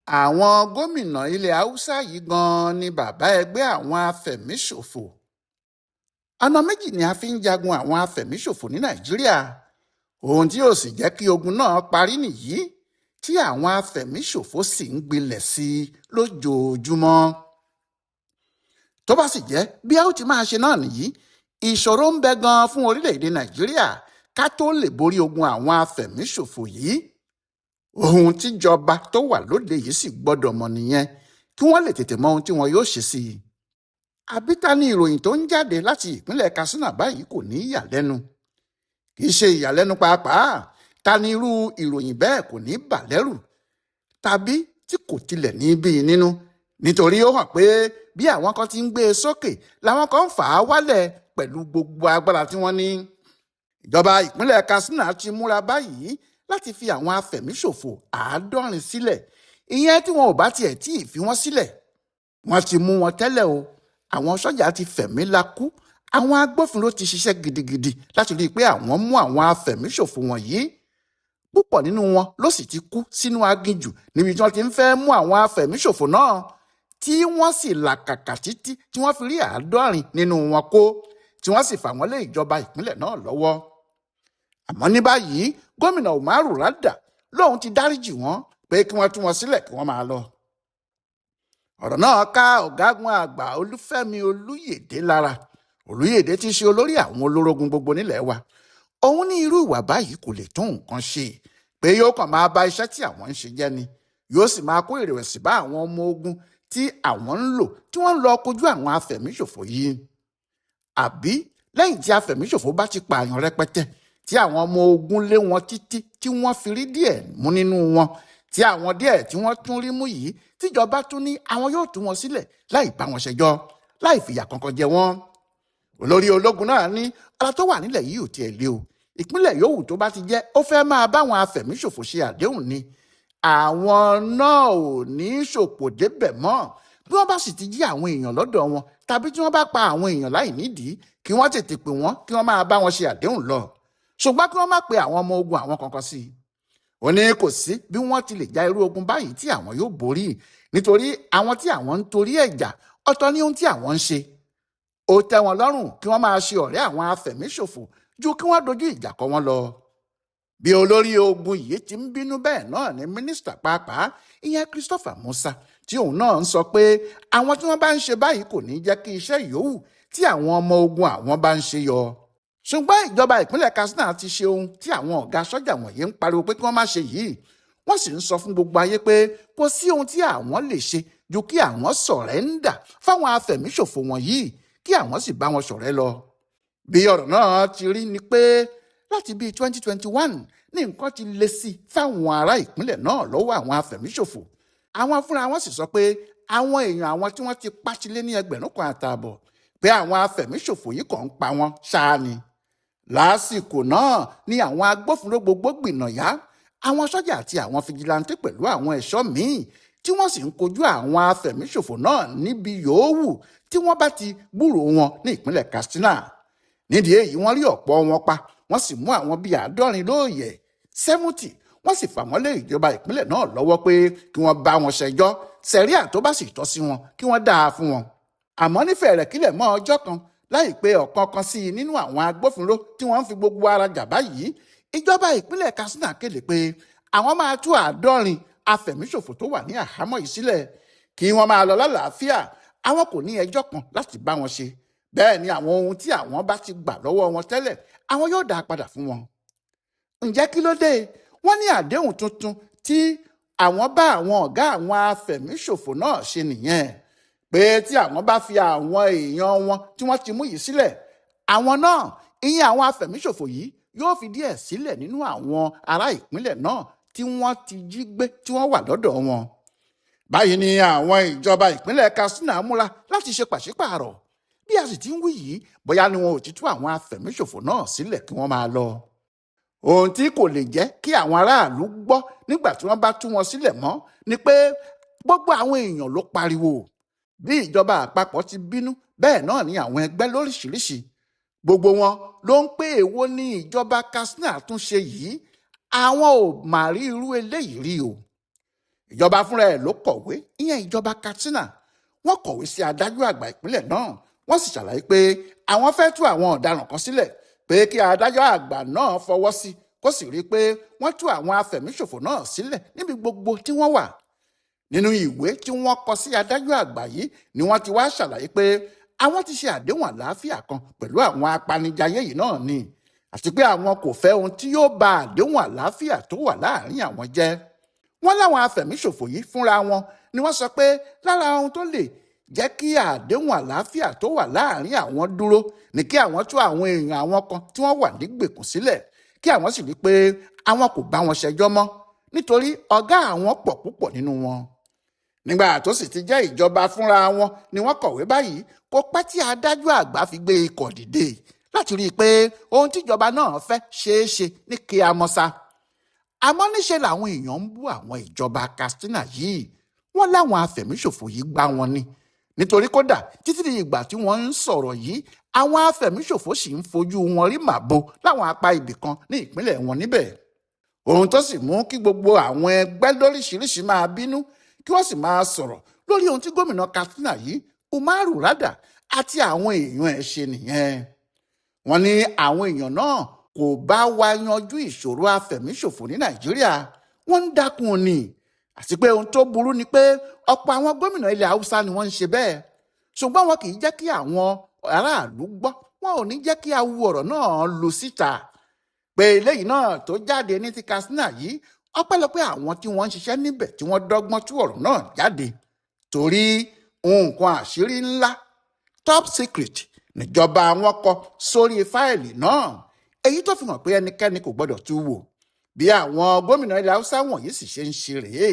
Àwọn gómìnà ilẹ̀ Haúsá yìí gan-an ni bàbá ẹgbẹ́ àwọn afẹ̀míṣòfò. Ọ̀nà méjì ni a fi ń jagun àwọn afẹ̀míṣòfò ní Nàìjíríà. Ohun tí yóò sì jẹ́ kí ogun náà parí nìyí tí àwọn afẹ̀míṣòfò sì ń gbilẹ̀ sí i lójoojúmọ́. Tó bá sì jẹ́ bí a ó ti máa ṣe náà nìyí, ìṣòro ń bẹ gan-an fún orílẹ̀-èdè Nàìjíríà ká tó lè borí ogun àwọn afẹ̀míṣòfò yìí. Ohun tíjọba tó wà lóde yìí sì gbọ́dọ̀ mọ̀ nìyẹn kí wọ́n lè tètè mọ ohun tí wọn yóò ṣe sí i. Àbí ta ni ìròyìn tó ń jáde láti ìpínlẹ̀ Katsina báyìí kò ní ìyàlẹ́nu? Kì í ṣe ìyàlẹ́nu pàápàá. Ta ni irú ìròyìn bẹ́ẹ̀ kò ní bà lẹ́rù tàbí tí kò tilẹ̀ ní bí i nínú? Nítorí ó hàn pé bí àwọn kan ti ń gbé e sókè làwọn kan ń fà á wálẹ̀ pẹ̀lú gbogbo agbára tí wọ́n ní. Ìjọba ìpínlẹ̀ Katsina ti múra báyìí láti fi àwọn afẹ̀míṣòfò 70 sílẹ̀, ìyẹn tí wọn ò bá tiẹ̀ tí ì fi wọ́n sílẹ̀. Wọ́n ti mú wọn tẹ́lẹ̀ o. Àwọn sọ́jà ti fẹ̀mí lakú, àwọn agbófinró ti ṣiṣẹ́ gidigidi láti rí i pé àwọn mú àwọn afẹ̀míṣòfò wọ̀nyí. Púpọ̀ nínú wọn ló sì ti kú sínú aginjù níbi tí wọ́n ti ń fẹ́ mú àwọn afẹ̀míṣòfò náà, tí wọ́n sì làkàkà títí tí wọ́n fi rí 70 nínú wọn kó, tí wọ́n sì fà wọ́n lé ìjọba ìpínlẹ̀ náà lọ́wọ́. Àmọ́ ní báyìí, gómìnà Umaru Radda lóun ti dáríjì wọ́n pé kí wọ́n tú wọn sílẹ̀ kí wọ́n máa lọ. Ọ̀rọ̀ náà ká ọ̀gágun àgbà Olúfẹ́mi Olúyèdé lára. Olúyèdé ti ṣe olórí àwọn olórogún gbogbo nílẹ̀ wa. Òun ní irú ìwà báyìí kò lè tún nǹkan ṣe, pé yóò kàn máa ba iṣẹ́ tí àwọn ń ṣe jẹ́ ni, yóò sì máa kó ìrẹ̀wẹ̀sì bá àwọn ọmọ ogun tí àwọn ń lò tí wọ́n ń lọ kojú àwọn afẹ̀míṣòfò yìí. Àbí lẹ́yìn tí afẹ̀míṣòfò bá ti pààyàn rẹpẹtẹ, tí àwọn ọmọ ogun lé wọn títí tí wọ́n fi rí díẹ̀ mú nínú wọn, tí àwọn díẹ̀ tí wọ́n tún rí mú yìí, tíjọba tún ní àwọn yóò tú wọn sílẹ̀ láì bá wọn ṣẹjọ́, láì fìyà kankan jẹ wọ́n. Olórí ológun náà ní ọ̀rọ̀ tó wà nílẹ̀ yìí ò tiẹ̀ le o. Ìpínlẹ̀ yòówù tó bá ti jẹ́ ó fẹ́ máa báwọn afẹ̀míṣòfò ṣe àdéhùn ni, àwọn náà ò ní ṣòpò débẹ̀ mọ́. Bí wọ́n bá sì ti jí àwọn èèyàn lọ́dọ̀ wọn tàbí tí wọ́n bá pa àwọn èèyàn láì nídìí, kí wọ́n tètè pè wọ́n kí wọ́n máa bá wọn ṣe àdéhùn lọ, ṣùgbọ́n kí wọ́n má pe àwọn ọmọ ogun àwọn kankan sí i. Ó ní kò sí bí wọ́n ti lè ja irú ogun báyìí tí àwọn yóò borí, nítorí àwọn tí àwọn ń torí ẹ̀ jà ọ̀tọ̀ ní ohun tí àwọn ń ṣe. Ó tẹ́ wọn lọ́rùn kí wọ́n máa ṣe ọ̀rẹ́ àwọn afẹ̀míṣòfò ju kí wọ́n dojú ìjà kọ wọ́n lọ. Bí olórí ogun yìí ti ń bínú bẹ́ẹ̀ náà ni mínísítà pàápàá, ìyẹn Christopher Musa, tí òun náà ń sọ pé àwọn tí wọ́n bá ń ṣe báyìí kò ní jẹ́ kí iṣẹ́ yòówù tí àwọn ọmọ ogun àwọn bá ń ṣe yọ. Ṣùgbọ́n ìjọba ìpínlẹ̀ Katsina ti ṣe ohun tí àwọn ọ̀gá sọ́jà wọ̀nyí ń pariwo pé kí wọ́n má ṣe yìí. Wọ́n sì ń sọ fún gbogbo ayé pé kò sí ohun tí àwọn lè ṣe ju kí àwọn sọ̀rẹ́ńdà fáwọn afẹ̀míṣòfò wọ̀nyí, kí àwọn sì bá wọn ṣọ̀rẹ́ lọ. Bí ọ̀rọ̀ náà ti rí ni pé láti bíi 2021 ní nǹkan ti le sí fáwọn ará ìpínlẹ̀ náà lọ́wọ́ àwọn afẹ̀míṣòfò. Àwọn fúnra wọn sì sọ pé àwọn èèyàn àwọn tí wọ́n ti pàṣílẹ̀ ní 1,500, pé àwọn afẹ̀míṣòfò yìí kàn ń pa wọ́n ṣáá ni. Lásìkò náà ni àwọn agbófinró gbogbo gbìnàyà, àwọn sọ́jà àti àwọn fìjìláńtẹ́ pẹ̀lú àwọn ẹ̀ṣọ́ míì tí wọ́n sì ń kojú àwọn afẹ̀míṣòfò náà níbi yòówù tí wọ́n bá ti gbúròó wọn ní ìpínlẹ̀ Katsina. Nídìí èyí, wọ́n rí ọ̀pọ̀ wọn pa, wọ́n sì mú àwọn bíi 70 lóòyẹ̀ 70, wọ́n sì fà wọ́n lé ìjọba ìpínlẹ̀ náà lọ́wọ́ pé kí wọ́n bá wọn ṣẹjọ́, sẹ̀ríà tó bá sì tọ́ sí wọn kí wọ́n dáa fún wọn. Àmọ́ nífẹ̀ẹ́ rẹ̀ kílẹ̀ mọ́ ọjọ́ kan láìpẹ́ ọ̀kan kan sí i nínú àwọn agbófinró tí wọ́n ń fi gbogbo ara jà báyìí, ìjọba ìpínlẹ̀ Katsina kéde pé àwọn máa tú 70 afẹ̀míṣòfò tó wà ní àhámọ́ yìí sílẹ̀ kí wọ́n máa lọ lálàáfíà. Àwọn kò ní ẹjọ́ kan láti bá wọn ṣe. Bẹ́ẹ̀ ni àwọn ohun tí àwọn bá ti gbà lọ́wọ́ wọn tẹ́lẹ̀, àwọn yóò dá a padà fún wọn. Ǹjẹ́ kí ló dé? Wọ́n ní àdéhùn tuntun tí àwọn bá àwọn ọ̀gá àwọn afẹ̀míṣòfò náà ṣe nìyẹn, pé tí àwọn bá fi àwọn èèyàn wọn tí wọ́n ti mú yìí sílẹ̀, àwọn náà, ìyẹn àwọn afẹ̀míṣòfò yìí, yóò fi díẹ̀ sílẹ̀ nínú àwọn ará ìpínlẹ̀ náà tí wọ́n ti jí gbé tí wọ́n wà lọ́dọ̀ wọn. Báyìí ni àwọn ìjọba ìpínlẹ̀ Katsina múra láti ṣe pàṣípààrọ̀. Bí a sì ti ń wí yìí, bóyá ni wọn ò ti tú àwọn afẹ̀míṣòfò náà sílẹ̀ kí wọ́n máa lọ. Ohun tí kò lè jẹ́ kí àwọn aráàlú gbọ́ nígbà tí wọ́n bá tú wọn sílẹ̀ mọ́ ni pé gbogbo àwọn èèyàn ló pariwo. Bí ìjọba àpapọ̀ ti bínú, bẹ́ẹ̀ náà ni àwọn ẹgbẹ́ lóríṣiríṣi. Gbogbo wọn ló ń pé èwo ní ìjọba Katsina tún ṣe yìí, àwọn ò mà rí irú eléyìí rí o. Ìjọba fúnra ẹ̀ ló kọ̀wé, ìyẹn ìjọba Katsina. Wọ́n kọ̀wé sí adájọ́ àgbà ìpínlẹ̀ náà, wọ́n sì ṣàlàyé pé àwọn fẹ́ tú àwọn ọ̀daràn kan sílẹ̀, pé kí adájọ́ àgbà náà fọwọ́ sí kó sì rí i pé wọ́n tú àwọn afẹ̀míṣòfò náà sílẹ̀ níbi gbogbo tí wọ́n wà. Nínú ìwé tí wọ́n kọ sí adájọ́ àgbà yìí ni wọ́n ti wá ṣàlàyé pé àwọn ti ṣe àdéhùn àlàáfíà kan pẹ̀lú àwọn apanijayé yìí náà ni, àti pé àwọn kò fẹ́ ohun tí yóò ba àdéhùn àlàáfíà tó wà láàárín àwọn jẹ́. Wọ́n láwọn afẹ̀míṣòfò yìí fúnra wọn ni wọ́n sọ pé lára ohun tó lè jẹ́ kí àdéhùn àlàáfíà tó wà láàárín àwọn dúró ni kí àwọn tú àwọn èèyàn àwọn kan tí wọ́n wà nígbèkùn sílẹ̀, kí àwọn sì rí pé àwọn kò bá wọn ṣẹjọ́ mọ́ nítorí ọ̀gá àwọn pọ̀ púpọ̀ nínú wọn. Nígbà tó sì ti jẹ́ ìjọba fúnra wọn ni wọ́n kọ̀wé báyìí, kò pẹ́ tí adájọ́ àgbà fi gbé ikọ̀ dìde láti rí i pé ohun tíjọba náà fẹ́ ṣeé ṣe ní kí a mọ̀ sá. Àmọ́ níṣe làwọn èèyàn ń bú àwọn ìjọba Katsina yìí, wọ́n láwọn afẹ̀míṣòfò yìí gbá wọn ni. Nítorí kódà títí di ìgbà tí wọ́n ń sọ̀rọ̀ yìí, àwọn afẹ̀míṣòfò sì ń fojú wọn rí màbo láwọn apá ibì kan ní ìpínlẹ̀ wọn níbẹ̀. Ohun tó sì mú kí gbogbo àwọn ẹgbẹ́ lóríṣiríṣi máa bínú kí wọ́n sì máa sọ̀rọ̀ lórí ohun tí gómìnà Katsina yìí Umaru Radda àti àwọn èèyàn ẹ̀ ṣe nìyẹn. Wọ́n ní àwọn èèyàn náà kò bá wa yanjú ìṣòro afẹ̀míṣòfò ní Nàìjíríà, wọ́n ń dákun ni. Àti pé ohun tó burú ni pé ọ̀pọ̀ àwọn gómìnà ilẹ̀ Haúsá ni wọ́n ń ṣe bẹ́ẹ̀, ṣùgbọ́n wọn kì í jẹ́ kí àwọn aráàlú gbọ́, wọn ò ní jẹ́ kí awu ọ̀rọ̀ náà lu síta. Pé eléyìí náà tó jáde ní ti Katsina yìí, ọpẹ́lọpẹ́ àwọn tí wọ́n ń ṣiṣẹ́ níbẹ̀ tí wọ́n dọ́gbọ́n tú ọ̀rọ̀ náà jáde, torí nǹkan àṣírí ńlá top secret níjọba wọn kọ sórí fáìlì náà, èyí tó fi hàn pé ẹnikẹ́ni kò gbọ́dọ̀ tú wò. Bí àwọn gómìnà ilẹ̀ Haúsá wọ̀nyí sì ṣe ń ṣe rèé,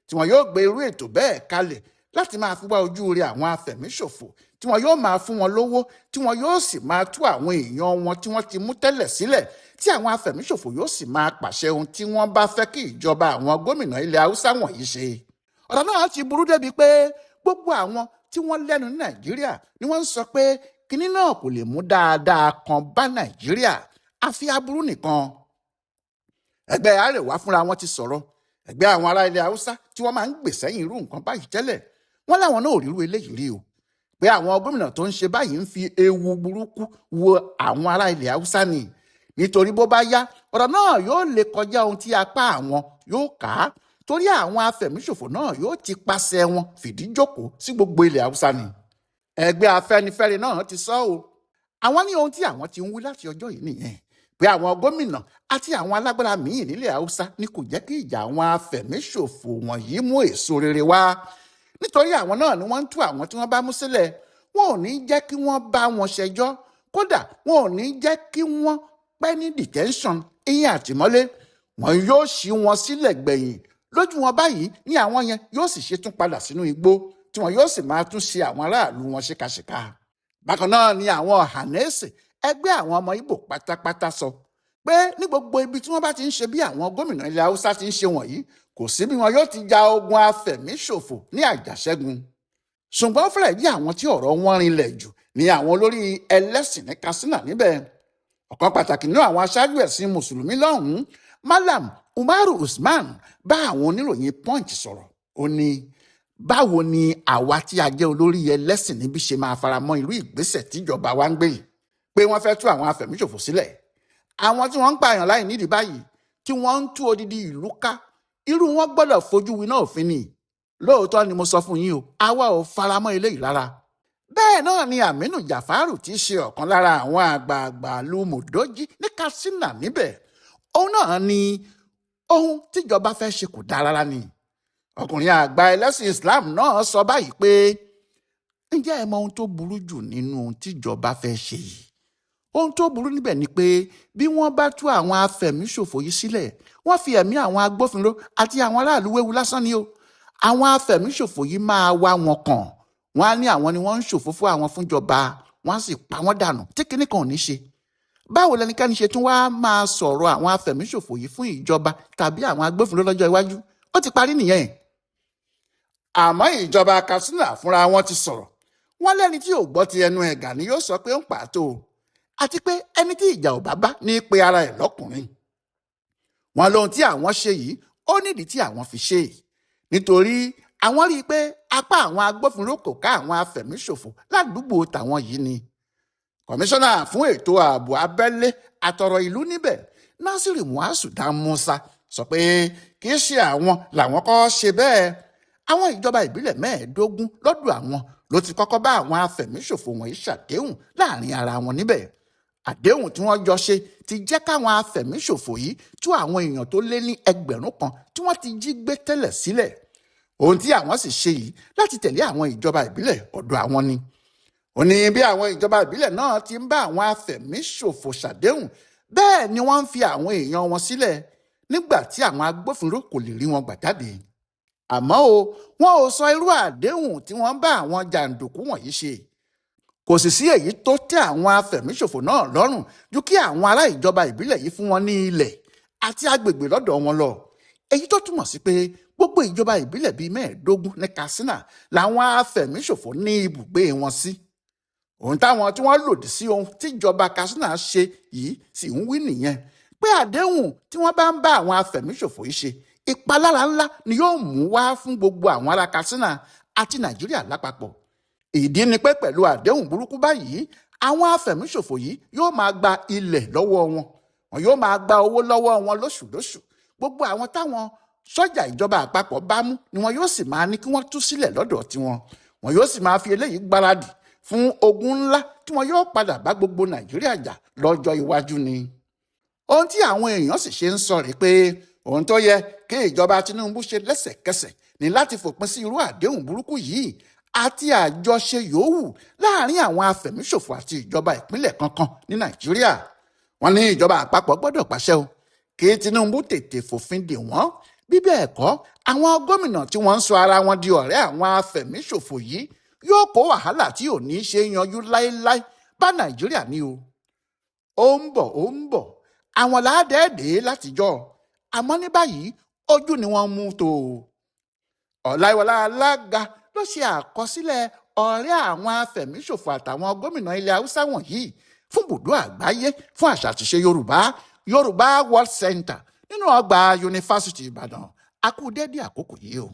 tí wọn yóò gbé irú ètò bẹ́ẹ̀ kalẹ̀ láti máa fi wá ojú rẹ àwọn afẹ̀míṣòfò, tí wọn yóò máa fún wọn lówó, tí wọn yóò sì máa tú àwọn èèyàn wọn tí wọ́n ti mú tẹ́lẹ̀ sílẹ̀, tí àwọn afẹ̀míṣòfò yóò sì máa pàṣẹ ohun tí wọ́n bá fẹ́ kí ìjọba àwọn gómìnà ilẹ̀ Haúsá wọ̀nyí ṣe. Ọ̀rọ̀ náà ti burú débi pé gbogbo àwọn tí wọ́n lẹ́nu ní Nàìjíríà ni wọ́n ń sọ pé kinní náà kò lè mú dáadáa kan bá Nàìjíríà, àfi aburú nìkan. Ẹgbẹ́ Arewa fúnra wọn ti sọ̀rọ̀. Ẹgbẹ́ àwọn ará ilẹ̀ Haúsá tí wọ́n máa ń gbè sẹ́yìn irú nǹkan báyìí tẹ́lẹ̀, wọ́n láwọn náà ò rírú eléyìí rí o, pé àwọn gómìnà tó ń ṣe báyìí ń fi ewu burúkú wo àwọn ará ilẹ̀ Haúsá ni, nítorí bó bá yá ọ̀rọ̀ náà yóò lè kọjá ohun tí apá àwọn yóò ká, torí àwọn afẹ̀míṣòfò náà yóò ti pàṣẹ wọn fìdí jókòó sí gbogbo ilẹ̀ Haúsá ni. Ẹgbẹ́ Afẹ́nifẹ́re náà ti sọ o, àwọn ní ohun tí àwọn ti ń wí láti ọjọ́ yìí nìyẹn, pé àwọn gómìnà àti àwọn alágbára míì nílẹ̀ Haúsá ni kò jẹ́ kí ìjà àwọn afẹ̀míṣòfò wọ̀nyí mú èso rere wá, nítorí àwọn náà ni wọ́n ń tú àwọn tí wọ́n bá mú sílẹ̀, wọn ò ní jẹ́ kí wọ́n bá wọn ṣẹjọ́, kódà wọn ò ní jẹ́ kí wọ́n pẹ́ ní detention ìyẹn àtìmọ́lé, wọn yóò ṣí wọn sílẹ̀ gbẹ̀yìn lójú wọn báyìí ní àwọn yẹn yóò sì ṣe tún padà sínú igbó tí wọn yóò sì máa tún ṣe àwọn aráàlú wọn ṣíkaṣíka. Bákan náà ni àwọn Ohanaeze, ẹgbẹ́ àwọn ọmọ Ìgbò pátápátá sọ pé ní gbogbo ibi tí wọ́n bá ti ń ṣe bí àwọn gómìnà ilẹ̀ Haúsá ti ń ṣe wọ̀nyí, kò sí bí wọn yóò ti ja ogun afẹ̀míṣòfò ní àjàṣẹ́gun. Ṣùgbọ́n fẹ́rẹ̀ bí àwọn tí ọ̀rọ̀ wọn rinlẹ̀ jù ni àwọn olórí ẹlẹ́sìn ní Katsina níbẹ̀. Ọ̀kan pàtàkì nínú àwọn aṣáájú ẹ̀sìn mùsùlùmí lọ́hùn-ún, Malam Umaru Usman, bá àwọn oníròyìn Punch sọ̀rọ̀. Ó ní báwo ni àwa tí a jẹ́ olórí ẹlẹ́sìn níbi ṣe máa faramọ́ irú ìgbésẹ̀ tíjọba wa ń gbé yìí, pé wọ́n fẹ́ tú àwọn afẹ̀míṣòfò sílẹ̀, àwọn tí wọ́n ń pààyàn láì nídìí báyìí, tí wọ́n ń tú odidi ìlú ká, irú wọn gbọ́dọ̀ fojú winá òfin ni. Lóòótọ́ ni mo sọ fún yín o, àwa ò faramọ́ eléyìí rárá. Bẹ́ẹ̀ náà ni Aminu Jafaru ti ṣe ọ̀kan lára àwọn àgbààgbà ìlú Mòdójí ní Katsina níbẹ̀. Òun náà ni ohun tíjọba fẹ́ ṣe kò dáa rárá ni. Ọkùnrin àgbà ẹlẹ́sìn Islam náà sọ báyìí pé ǹjẹ́ ẹ mọ ohun tó burú jù nínú ohun tíjọba fẹ́ ṣe yìí? Ohun tó burú níbẹ̀ ni pé bí wọ́n bá tú àwọn afẹ̀míṣòfò yìí sílẹ̀, wọ́n fi ẹ̀mí àwọn agbófinró àti àwọn aráàlú wéwu lásán ni o. Àwọn afẹ̀míṣòfò yìí máa wá wọn kàn, wọ́n á ní àwọn ni wọ́n ń ṣòfófó àwọn fúnjọba, wọ́n á sì pa wọ́n dànù tí kinní kan ò ní ṣe. Báwo lẹnikẹ́ni ṣe tún wá máa sọ̀rọ̀ àwọn afẹ̀míṣòfò yìí fún ìjọba tàbí àwọn agbófinró lọ́jọ́ iwájú? Ó ti parí nìyẹn. Àmọ́ ìjọba Katsina fúnra wọn ti sọ̀rọ̀, wọ́n lẹ́ni tí ò gbọ́ ti ẹnu ẹ̀gà ni yóò sọ pé ó ń pàtó, àti pé ẹni tí ìjà ò bá bá ní pe ara ẹ̀ lọ́kùnrin. Wọ́n lóhun tí àwọn ṣe yìí ó nídìí tí àwọn fi ṣe, Nítorí àwọn rí i pé apá àwọn agbófinró kò ká àwọn afẹ̀míṣòfò ládùúgbò tàwọn yìí ni. Kọmíṣánná fún ètò ààbò abẹ́lé àtọ̀rọ̀ ìlú níbẹ̀, Nasiru Muazu Dan Musa, sọ pé kì í ṣe àwọn làwọn kọ́ ṣe bẹ́ẹ̀. Àwọn ìjọba ìbílẹ̀ 15 lọ́dọ̀ àwọn ló ti kọ́kọ́ bá àwọn afẹ̀míṣòfò wọ̀nyí ṣàdéhùn láàrin ara wọn níbẹ̀. Àdéhùn tí wọ́n jọ ṣe ti jẹ́ káwọn afẹ̀míṣòfò yìí tú àwọn èèyàn tó lé ní 1,000 tí wọ́n ti jí gbé tẹ́lẹ̀ sílẹ̀. Ohun tí àwọn sì ṣe yìí láti tẹ̀lé àwọn ìjọba ìbílẹ̀ ọ̀dọ̀ àwọn ni. Ó ní bí àwọn ìjọba ìbílẹ̀ náà ti ń bá àwọn afẹ̀míṣòfò ṣàdéhùn, bẹ́ẹ̀ ni wọ́n ń fi àwọn èèyàn wọn sílẹ̀ nígbà tí àwọn agbófinró kò lè rí wọn gbà jáde. Àmọ́ o, wọn ò sọ irú àdéhùn tí wọ́n bá àwọn jàǹdùkú wọ̀nyí ṣe. Kò sì sí èyí tó tẹ́ àwọn afẹ̀míṣòfò náà lọ́rùn ju kí àwọn ará ìjọba ìbílẹ̀ yìí fún wọn ní ilẹ̀ àti agbègbè lọ́dọ̀ wọn lọ. Èyí tó túmọ̀ sí pé gbogbo ìjọba ìbílẹ̀ bíi 15 ní Katsina làwọn afẹ̀míṣòfò ní ibùgbé wọn sí. Ohun táwọn tí wọ́n lòdì sí ohun tíjọba Katsina ṣe yìí sì ń wí nìyẹn, pé àdéhùn tí wọ́n bá ń bá àwọn afẹ̀míṣòfò yìí ṣe, ìpalára ńlá ni yóò mú wá fún gbogbo àwọn ará Katsina àti Nàìjíríà lápapọ̀. Ìdí ni pé pẹ̀lú àdéhùn burúkú báyìí, àwọn afẹ̀míṣòfò yìí yóò máa gba ilẹ̀ lọ́wọ́ wọn, wọn yóò máa gba owó lọ́wọ́ wọn lóṣùlóṣù. Gbogbo àwọn táwọn sọ́jà ìjọba àpapọ̀ bá mú ni wọn yóò sì máa ní kí wọ́n tú sílẹ̀ lọ́dọ̀ tiwọn. Wọn yóò sì máa fi eléyìí gbáradì fún ogun ńlá tí wọn yóò padà bá gbogbo Nàìjíríà jà lọ́jọ́ iwájú ni. Ohun tí àwọn èèyàn sì ṣe ń sọ rèé pé ohun tó yẹ kí ìjọba Tinubu ṣe lẹ́sẹ̀kẹsẹ̀ ní láti fòpin sí irú àdéhùn burúkú yìí àti àjọṣe yòówù láàrin àwọn afẹ̀míṣòfò àti ìjọba ìpínlẹ̀ kankan ní Nàìjíríà. Wọ́n ní ìjọba àpapọ̀ gbọ́dọ̀ pàṣẹ o kí Tinubu tètè fòfin dè wọ́n. Bí bẹ́ẹ̀ kọ́, àwọn gómìnà tí wọ́n ń sọ ara wọn di ọ̀rẹ́ àwọn afẹ̀míṣòfò yìí yóò kó wàhálà tí ò ní ṣe yanjú láéláé bá Nàìjíríà ní o. Ó ń bọ̀, ó ń bọ̀, àwọn làádẹ́ẹ̀dẹ́ látijọ́, àmọ́ ní báyìí ojú ni wọ́n mú tó o. Ọláìwọlá Alága ló ṣe àkọsílẹ̀ ọ̀rẹ́ àwọn afẹ̀míṣòfò àtàwọn gómìnà ilẹ̀ Haúsá wọ̀nyí fún bùdó àgbáyé fún àṣà àtìṣe Yorùbá, Yorùbá World Center, nínú ọgbà Yunifásitì Ìbàdàn. A kú dédé àkókò yìí o.